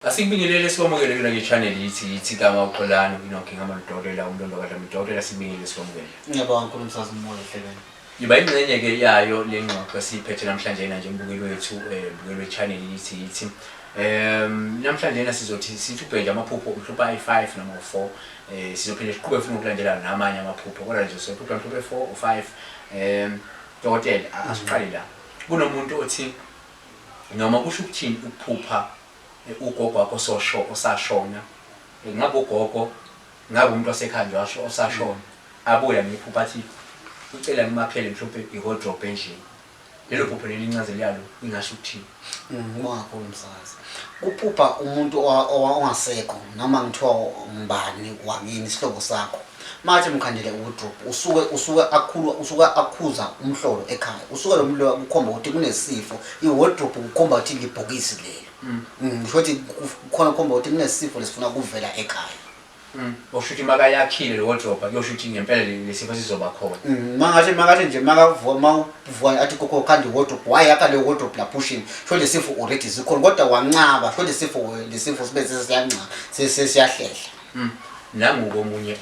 Asikubingelele sikwamukele kula ke channel yithi yithi kama uXolani uInoki ngamaludokotela umlondo kadlami udokotela sikubingelele sikwamukele. Ngiyabonga kakhulu msazi umoya ehlelweni. Yiba ingxenye ke yayo le ngxoxo esiyiphethe namhlanje na nje mbukeli wethu mbukeli we-channel yithi yithi. Namhlanje na sizothi sithi ubhenje amaphupho mhlawumbe ayi-5 noma u-4 sizophinde siqhube futhi ngokulandela namanye amaphupho kodwa nje sophupha mhlawumbe 4 or 5 dokotela asiqale la. Kunomuntu othi noma kusho ukuthini ukuphupha ugogo wakho ososho osashona ngabe ugogo ngabe umuntu wasekhaya nje washo osashona abuya ngephupha athi ucela ngimakhele mhlawumbe i-wardrobe endlini lelo phupho leli incazelo yalo ingasho ukuthini? Ngibonga kakhulu msakazi. Kuphupha umuntu ongasekho noma ngithiwa ngubani wakini isihlobo sakho mathi mkhandele uwardrobe usuke usuke akhulu usuke akhuza umhlolo ekhaya usuke lo mhlolo kukhomba ukuthi kunesifo i-wardrobe kukhomba ukuthi libhokisi lelo. Kusho ukuthi kukhona kukhomba ukuthi kunesifo lesifuna kuvela ekhaya. Okusho ukuthi makayakhile le wardrobe kuyosho ukuthi ngempela lesifo sizoba khona. Mangathi mangathi nje makavuka mawuvuka athi gogo khanda i-wardrobe wayakha le wardrobe laphushini sho lesifo already sikhona kodwa wancaba sho lesifo sibe sesiyanca sesiyahlehla. Nangu komunye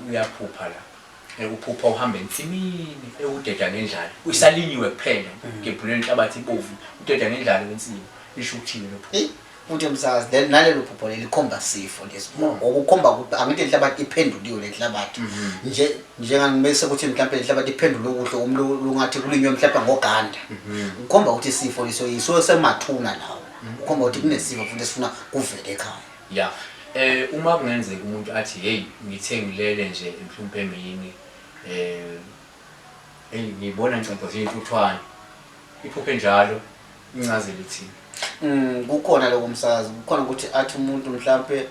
uyaphupha la. Uphupha uhamba ensimini ewudeda ngendlala. Usalinyiwe kuphela gebhuleni inhlabathi ibovu udeda ngendlala wensimu. Lisho ukuthini lo phupho? Eyi futhi msakazi nalelo phupho leli likhomba sifo lesi ngokukhomba ukuthi angithi inhlabathi iphenduliwe le nhlabathi nje njengangibese ukuthi mhlawumbe le nhlabathi iphendulwe kuhle umuntu lungathi kulinywe mhlawumbe ngoganda kukhomba ukuthi isifo leso yiso semathuna lawo kukhomba ukuthi kunesifo futhi esifuna kuvele ekhaya. Ya uma kungenzeka umuntu athi hey ngithe ngilele nje mhlawumbe emini hey ngibona ngicabanga intuthwane iphuphe njalo incazelo ithini? Kukhona lokho msakazi, kukhona ukuthi athi umuntu mhlampe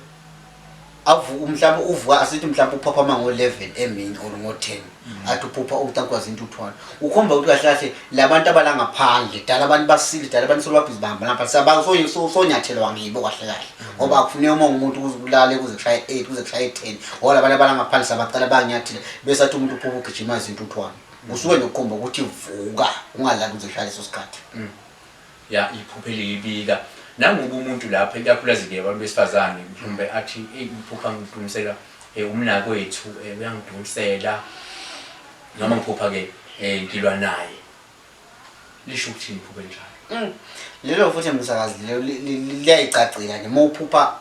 avu mhlampe uvuka asithi mhlampe uphaphama ngo-11 emini or ngo-10 athi uphupha utankwazi intuthwane ukhomba ukuthi kahle kahle labantu abala ngaphandle dala abantu basile dala abantu solwabhizi bahamba lapha sonyathelwa ngibo kahle kahle ngoba akufuneki uma ungumuntu ukuze ulale kuze kushaye 8 kuze kushaye 10 ngoba labantu abala ngaphandle sabacala banyathele bese athi umuntu uphupha ugijima izintuthwane kusuke nje kukhomba ukuthi vuka ungalali kuze kushaye leso sikhathi. Ya iphupho eliyibika nanguba umuntu lapha ikakhulukazi-ke abantu besifazane mhlawumbe athi eyi ngiphupha ngidumsela umnakwethu uyangidumsela noma ngiphupha-ke ngilwa naye lisho ukuthini iphupho elinjalo? Lelo futhi msakazi lelo liyayicacela nje uma uphupha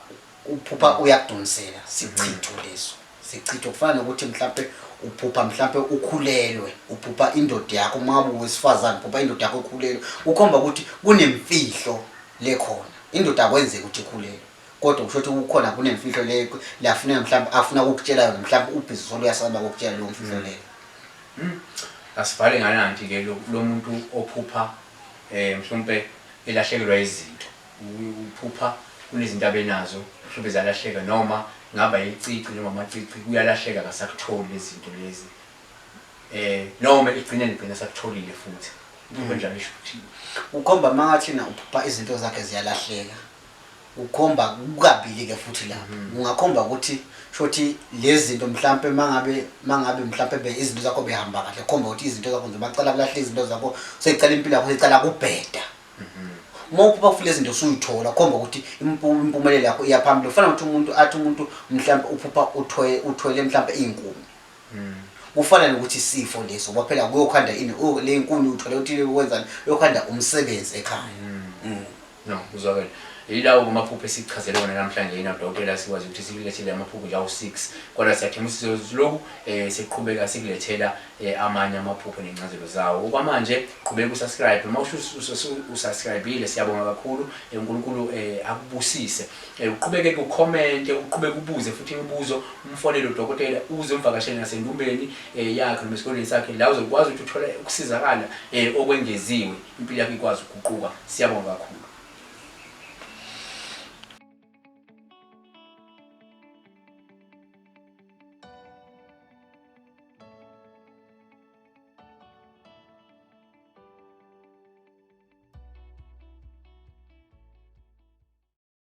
uphupha uyakudonsela sichitho leso sichitho kufana nokuthi mhlampe uphupha mhlampe ukhulelwe uphupha indoda yakho uma ngabe uwesifazane uphupha indoda yakho ikhulelwe kukhomba ukuthi kunemfihlo lekhona indoda akwenzeki ukuthi ikhulelwe kodwa kusho ukuthi kukhona kunemfihlo le lafuneka mhlampe afuna ukukutshela yona mhlampe ubhizi solo uyasaba ukukutshela leyo mfihlo leyo. Asivale ngananti ke lo muntu ophupha mhlawumpe elahlekelwa izinto uphupha kunezinto abenazo mhlawumbe zalahleka noma ngaba icici noma amacici kuyalahleka akasakutholi lezi zinto lezi noma igcine igcine sakutholile futhi iphupho enjalo isho ukuthini? Ukhomba mangathina uphupha izinto zakhe ziyalahleka ukhomba kukabili ke futhi lapho ungakhomba ukuthi shothi lezi zinto mhlampe mangabe mangabe mhlampe be izinto zakho behamba kahle khomba ukuthi izinto zakho nje bacala kulahla izinto zakho seyicala impilo yakho seyicala kubheda uma uphupha futhi lezi zinto usuyithola khomba ukuthi impumelelo yakho iya phambili kufana ukuthi umuntu athi umuntu mhlampe uphupha uthwele uthwele mhlampe iy'nkuni kufana nokuthi isifo leso ngoba phela kuyokhanda ini le nkuni uthwele uthile ukwenzani uyokhanda umsebenzi ekhaya. No, kuzwakele. Yilawo kumaphupho esichazele wona namhlanje yena udokotela sikwazi ukuthi sikulethele amaphupho nje awu-6 kodwa siyathemba ukuthi lokhu siqhubeka sikulethela amanye amaphupho nencazelo zawo. Okwamanje qhubeka usubscribe uma usubscribile siyabonga kakhulu uNkulunkulu akubusise. Uqhubeke ucommente uqhubeke ubuze futhi imibuzo umfonele udokotela uze umvakashele nasendumbeni yakhe noma esikoleni sakhe la uzokwazi ukuthi uthole ukusizakala okwengeziwe impilo yakho ikwazi ukuguquka. Siyabonga kakhulu.